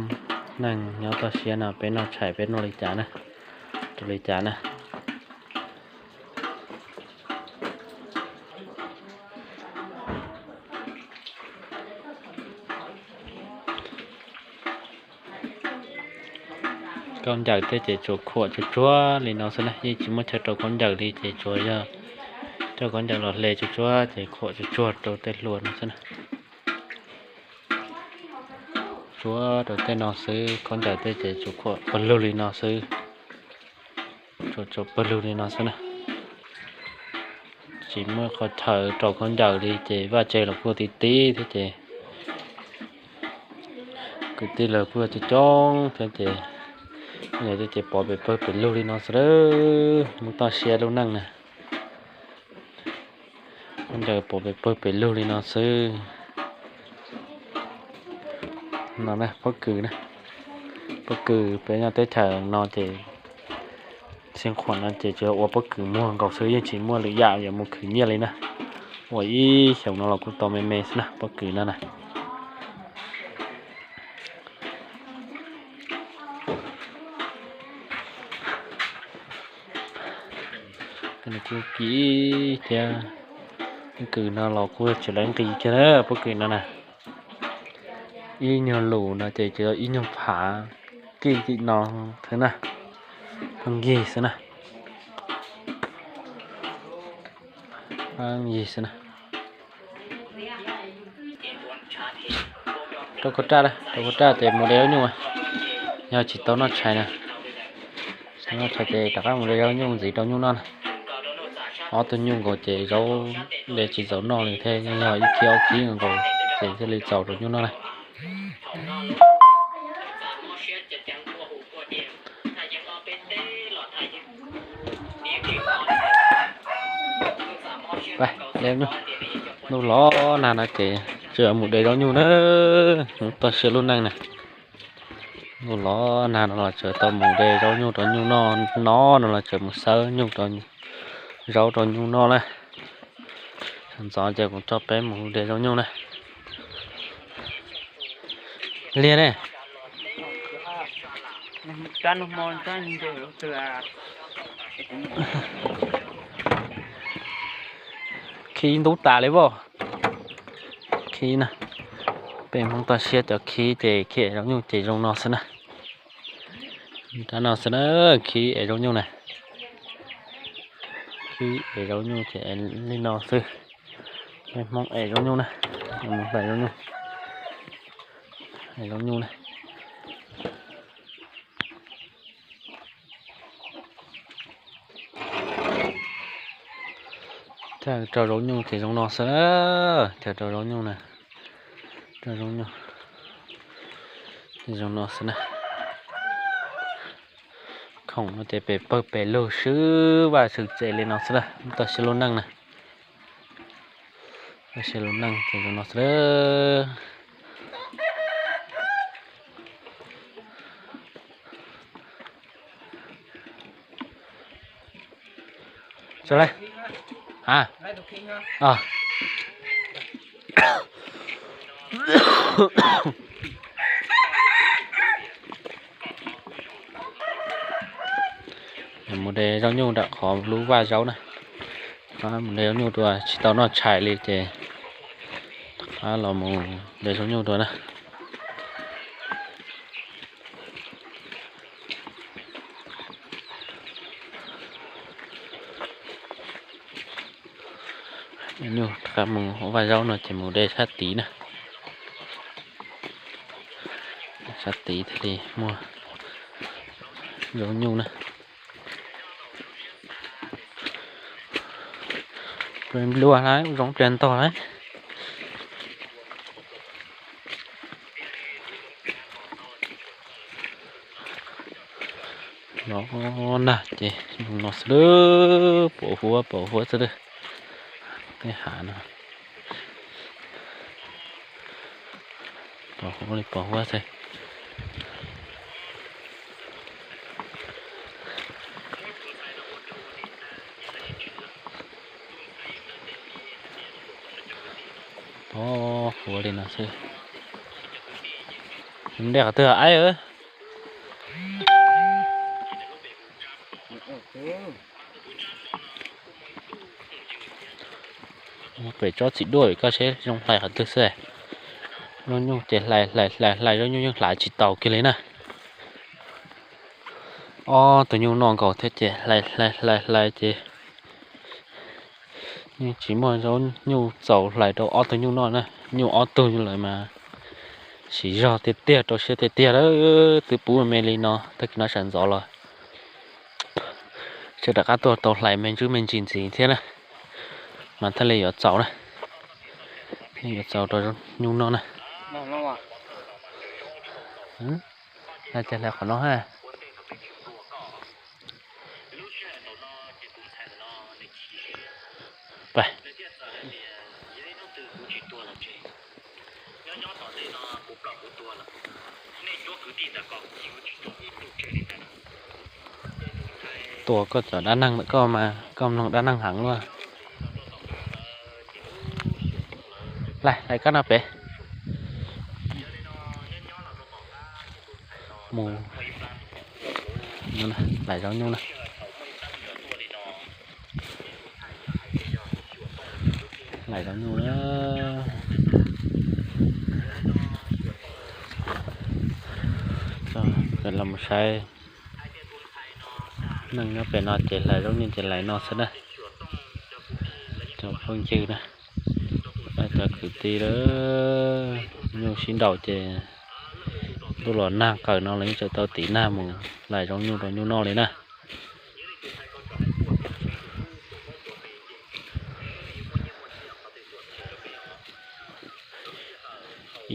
neej nyob toj siab no peb noj tshais peb noj li cas na, rau li cas na. Khaub ncaws thiab ces tsuas khuam tsuag tsuag li no xwb na, yeej tsis muaj chaw rau khaub ncaws li ces tsuas yog coj khaub ncaws los hle tsuag tsuag ces khuam tsuag tsuag rau tej hlua no xwb na. Tsuag rau tej no xwb, khaub ncaws tej ces tsuas khuam pawg lug li no xwb. Tsuas tsuas pawg lug li no xwb na. Tsis muaj qhov chaw rau khaub ncaws li ces vaj tse los kuj tib tib thiab ces kwv tij los kuj coob coob thiab ces Yog ces pov pem pawg pem lug li no xwb, mus toj siab lub neej na. Ntawd pov pem pawg pem lug li no xwb. No pob kws, pob kws peb nyob teb chaws no ces, xeev khuam no ces tsuas ua pob kws muag nkaus xwb, yeej tsis muaj lwm yam yuav mus khwv nyiaj li na. Ua ib xyoos no los kuj tau me me xwb na, pob kws no na. Kuj kim thiab, pob kws no los kuj tsis lawv nqi kiag na, pob kws no na. Ib nyuag lus no ces tsuas yog ib nyuag phav kij tim no xwb na, pheej yig xwb na, pheej yig xwb na. Rau koj raj, rau koj raj ces mus de zaub nyuj, yog tsis tau noj tshais na, tsis tau noj tshais ces rov qab mus de zaub nyuj ntxiv rau nyuj noj na. Ob tug nyuj nkaus ces zaub de tsis txaus noj li thiab, yog ib khib ob khib nkaus ces thiaj li txaus rau nyuj noj na. Ntuj los nag no ces tseem mus de zaub nyuj na, mus toj siab lub neej na. Ntuj los nag no los tseem tau mus de zaub nyuj rau nyuj noj, no no los tseem mus xawb nyuj, zaub rau nyuj noj na. Sawv ntxov ces kuv coj peb mus de zaub nyuj na. Liag ne. Khib ntub tas li as. Khib na, peb Hmoob toj siab cov khib ces khib zaub nyuj ces zoo no xwb na. Rab no xwb na, khib es zaub nyuj na. Khib es zaub nyuj ces li no xwb. Peb Hmoob es zaub nyuj na, mus hlais zaub nyuj, zaub nyuj na. Thiaj rau zaub nyuj ces zoo no xwb na, thiaj rau zaub nyuj na, rau zaub nyuj zoo no xwb na. Khoom no ces pem pawg pem lug swb vaj swb tsev li no xwb na, toj siab lub neej na. Toj siab lub neej ces zoo no xwb na. Mus de zaub nyuj nram qhov lub vaj zaub na. Mus de zaub nyuj dua, tsis tau noj tshais li ces rov qab los mus de zaub nyuj dua na. Nyuj rov qab mus ua vaj zaub no ces mus de sab tid na. Sab tid thiaj li muaj zaub nyuj na. Nplua lawm, zoo pliag ntog lawm. Los nag ces zoo no xwb, pos huab pos huab xwb. Tej hav no pos huab li pos huab xwb. Pos huab li no xwb. Dej qhov twg aib? Pem tsob txiv duaj koj seb zoo hlais qhov twg xwb. Zaub nyuj ces hlais hlais hlais hlais zaub nyuj yeej hlais tsis taus kiag li na. Ob tug nyuj noj nkaus thiab ces hlais hlais hlais hlais ces yeej tsis muaj zaub nyuj txaus hlais rau ob tug nyuj noj na. Nyuj ob tug lawm mas siv zog tiag tiag, rau siab tiag tiag lawm, twb pub me li no tag kis no sawv ntxov los tseem rov qab tuaj tau hlais me ntsis me ntsis ntxiv thiab na, mas thiaj li yuav txaus na, thiaj yuav txaus rau nyuj noj na. Hlais qhov no ha. Tua koj cov dab neeg ntawm koj mas koj mloog dab neeg heev luaj. Hlais, hlais koj no pem. Mus, hlais zaub nyuj na. Hlais zaub nyuj na. Peb los mus saib neeg nyob pem no ces hlais zaub nyuj ces hlais no xwb na. Cov phooj ywg na, cov kwv tij, nyuj sib nraus ces ntuj los nag qaws no los yeej tseem tau tiv nag mus hlais zaub nyuj rau nyuj noj li na.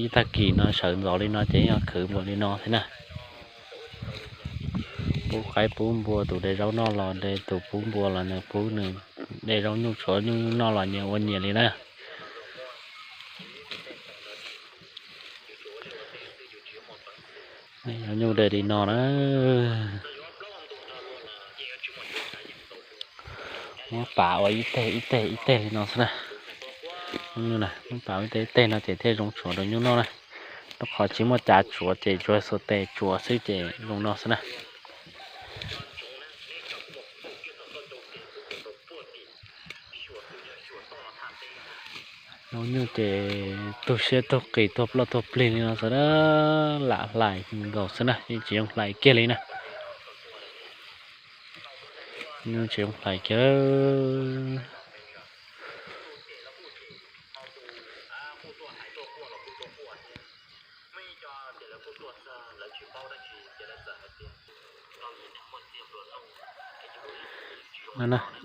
Ib tag kis no sawv ntxov li no ces yog khwv npaum li no thiab na. Pub qaib pub npua, tus de zaub noj los de, tus pub npua los nws pub nws de zaub nyuj tshuav nyuj noj los nyias ua nyias li na. Zaub nyuj de li no na. Muab pav ua ib teg ib teg ib teg li no xwb na. Muab pav ua ib teg ib teg no ces thiaj zoo tshuav rau nyuj noj na. Rau qhov tsis muaj cav tsuav ces tsuav xuas tes tsuav xwb ces zoo no xwb na. Zaub nyuj ces tug siab tug qis tuag ploj tuag plig li no xwb na, lam hlais nkaus xwb na, yeej tsis zoo hlais kiag li na. Nyuj tsis zoo hlais kiag.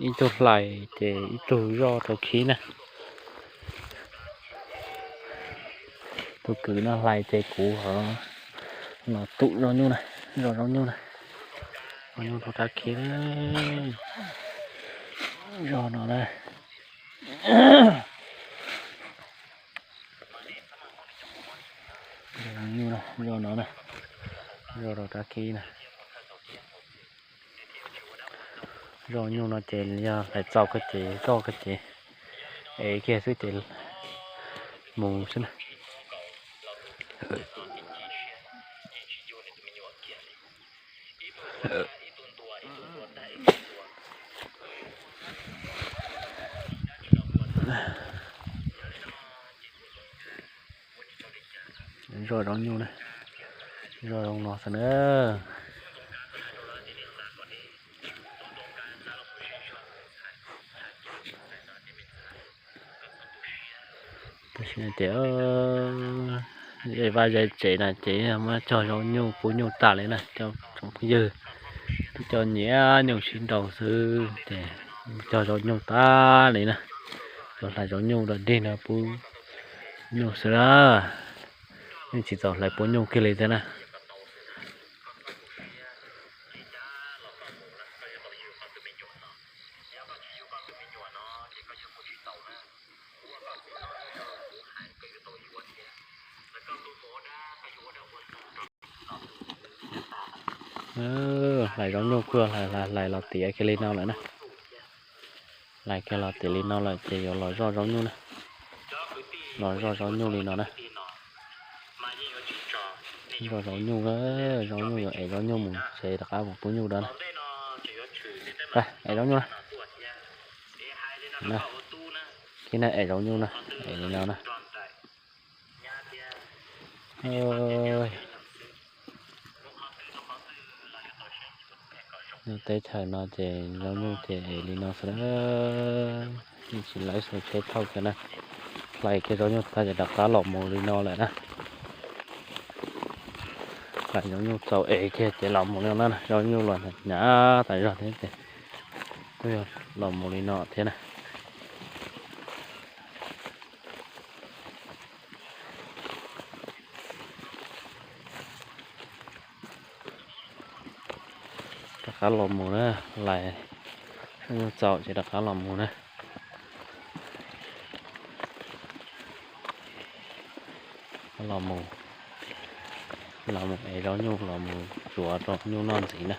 Ib tug hlais ces ib tug zoj rau khib na. Tus kwv no hlais ces kuv ho los tum zaub nyuj na, zoj zaub nyuj na, zaub nyuj rau rab khib na, zoj no na. Zoj zaub nyuj na, zoj no na, zoj rau rab khib na. Zoj nyuj no ces yog hlais txaus koj ces zoj koj ces ev kiag xwb ces mus xwb na. Zoj zaub nyuj na, zoj zoo no xwb na. Tam sim no ces vaj zais tsev na ces muab cog zaub nyuj pub nyuj tas li na cov tsoom phooj ywg. Twb cov nyiam nyuj sib nraus xwb ces cog zaub nyuj tas li na. Cov hlais zaub nyuj rau dig no pub nyuj xwb na. Yeej tsis txaus hlais pub nyuj kiag li thiab na. Hlais zaub nyuj kuj hlais los tiav kiag li no lawm na. Hlais kiag los tiav li no lawm ces yuav los zoj zaub nyuj na. Los zoj zaub nyuj li no na. Zoj zaub nyuj, zaub nyuj yuav ev zaub nyuj mus tsev rov qab mus pub nyuj dua na. Ev zaub nyuj na. Khib na, ev zaub nyuj na, ev li no na. Nyob teb chaws no ces zaub nyuj ces ev li no xwb na. Yeej tsis laib xus tsheb thauj kiag na. Hlais kiag zaub nyuj tag ces rov qab los mus li no lawm na. Hlais zaub nyuj txaus ev kiag ces los mus li no na. Zaub nyuj los hnyav tas zog thiab ces kuj yog los mus li no thiab na. Rov qab los mus na, hlais Zaub nyuj txaus ces rov qab los mus na. Los mus, los mus ev zaub nyuj los mus tsuav rau nyuj noj ntxiv na.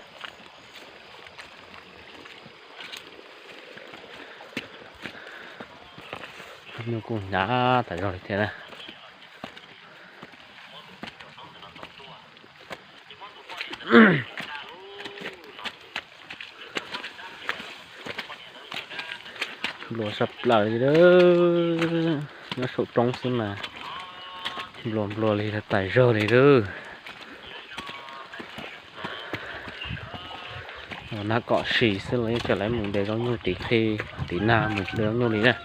Nyuj kuj hnyav tas zog li thiab na. Nplua sab plaws li, nyob saum roob xwb mas nplua nplua li tas zog li lawm. Nag kom si xwb los yeej tseem lawv mus de zaub nyuj tiv qhi tiv nag mus de zaub nyuj li na.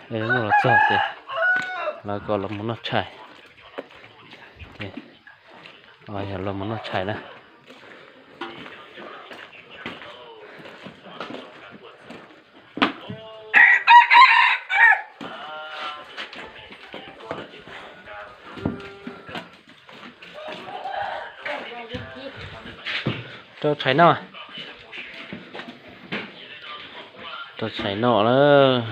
Tiam no los txog ces lawv kom los mus noj tshais. Yog los mus noj tshais na. Rau tshais noj, rau tshais noj lawm.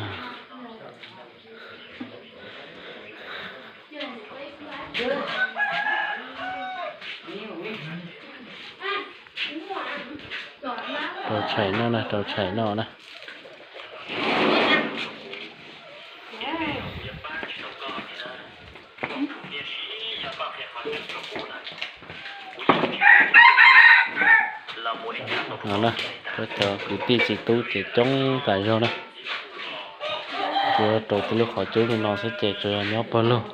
Rau tshais noj na, rau tshais noj na. Peb cov kwv tij txiv tub ces coob tas zog na. Tsuas rau tej lub qhov cub li no xwb ces tsuas yog nyob pawg lug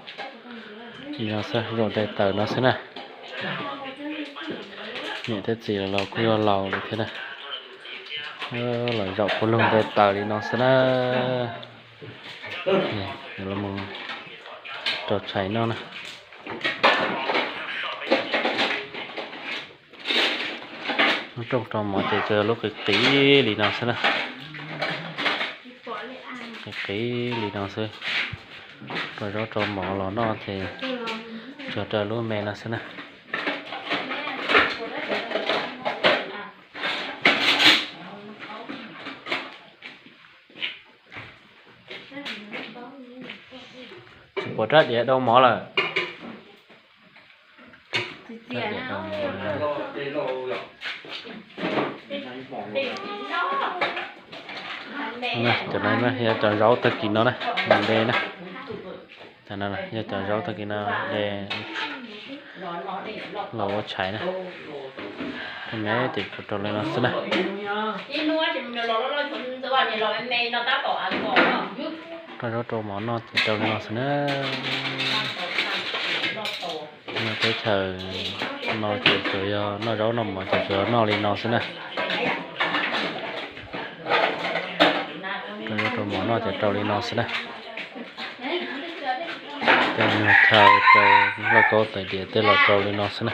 li no xwb, zaum nte taws no xwb na. Niam thiab txiv los kuj yog laus lawm thiab na. Los zaum pawg lug nte taws li no xwb na. Los rau tshais noj na. Lub rooj rau mov ces tsuas yog lub qis qis li no xwb na. Qis qis li no xwb. Rau zaub rau mov los noj ces tsuas rau lub me no xwb na. Tsis pom rab diav dau mov lawm. Cov no yog cov zaub tag kis no na, de na. Cov no yog cov zaub tag kis no de los ua tshais na. Rau me ces rau li no xwb na. Rau zaub rau mov noj ces rau li no xwb na. Nyob teb chaws no ces tsuas yog noj zaub noj mov ces tsuas yog noj li no xwb na. Rau zaub rau mov noj ces rau li no xwb na. Tej nyuag chaw rau lauj kaub tais diav tej los rau li no xwb na.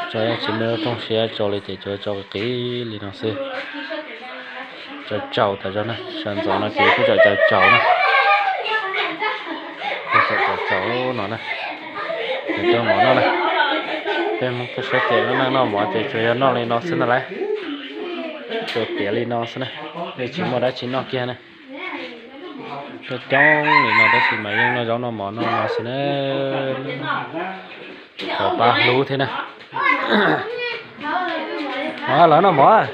Tso tsis muaj rooj siab tso li ces tsuas tso qis qis li no xwb. Tso tsaus tas zog na, sawv ntxov no ces kuj tso tsaus tsaus na. Kuj tso tsaus tsaus no na. Ces rau mov noj na. Peb Hmoob tub sab ces lub neej noj mov ces tsuas yog noj li no xwb ntag lauj. Tsuas piav li no xwb na, yeej tsis muaj dab tsi noj kiag na. Coob coob li no tab sis mas yeej noj zaub noj mov noj no xwb na. Thaum pab hlub thiab na. Lawv noj mov.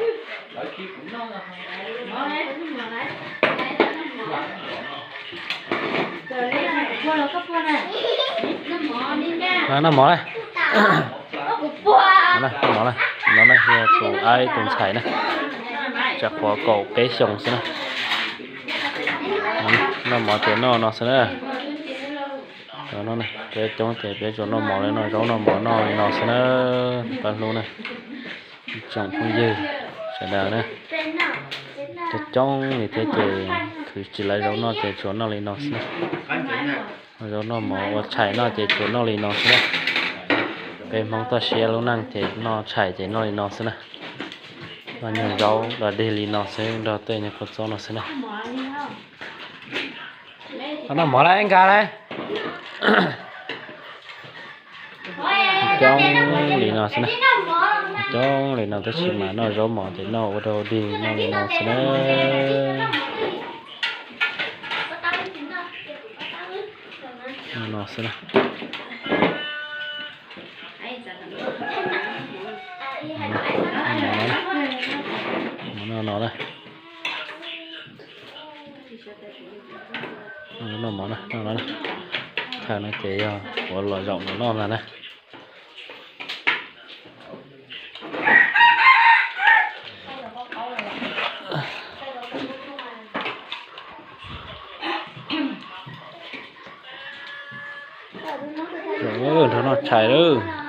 Noj mov na. Noj mov na, yog tus aib tus ntxhais na, tsam qhuav kaum peb xyoos xwb na. Noj mov ces noj no xwb na. Peb coob ces peb tsuas noj mov li no, zaub noj mov noj li no xwb na. Pab hlub na, tsoom phooj ywg sawv daws na. Coob coob li thiab ces khwv tsis lawv zaub noj ces tsuas noj li no xwb na. Zaub noj mov ua tshais noj ces tsuas noj li no xwb na. Peb Hmoob toj siab lub neej ces noj tshais ces noj li no xwb na. Noj nyuag zaub dog dig li no xwb nrog tej nyuag kua txob no xwb na. Noj mov lawm nkag lawm. Coob li no xwb na. Coob li no tab sis mas noj zaub mov ces noj ua dog dig noj li no xwb na. Noj no xwb na. Mov no na. Noj mov na, noj no na. Thawj no ces yog ua los zaum no noj ntag na. Zaum nrog noj tshais lawm.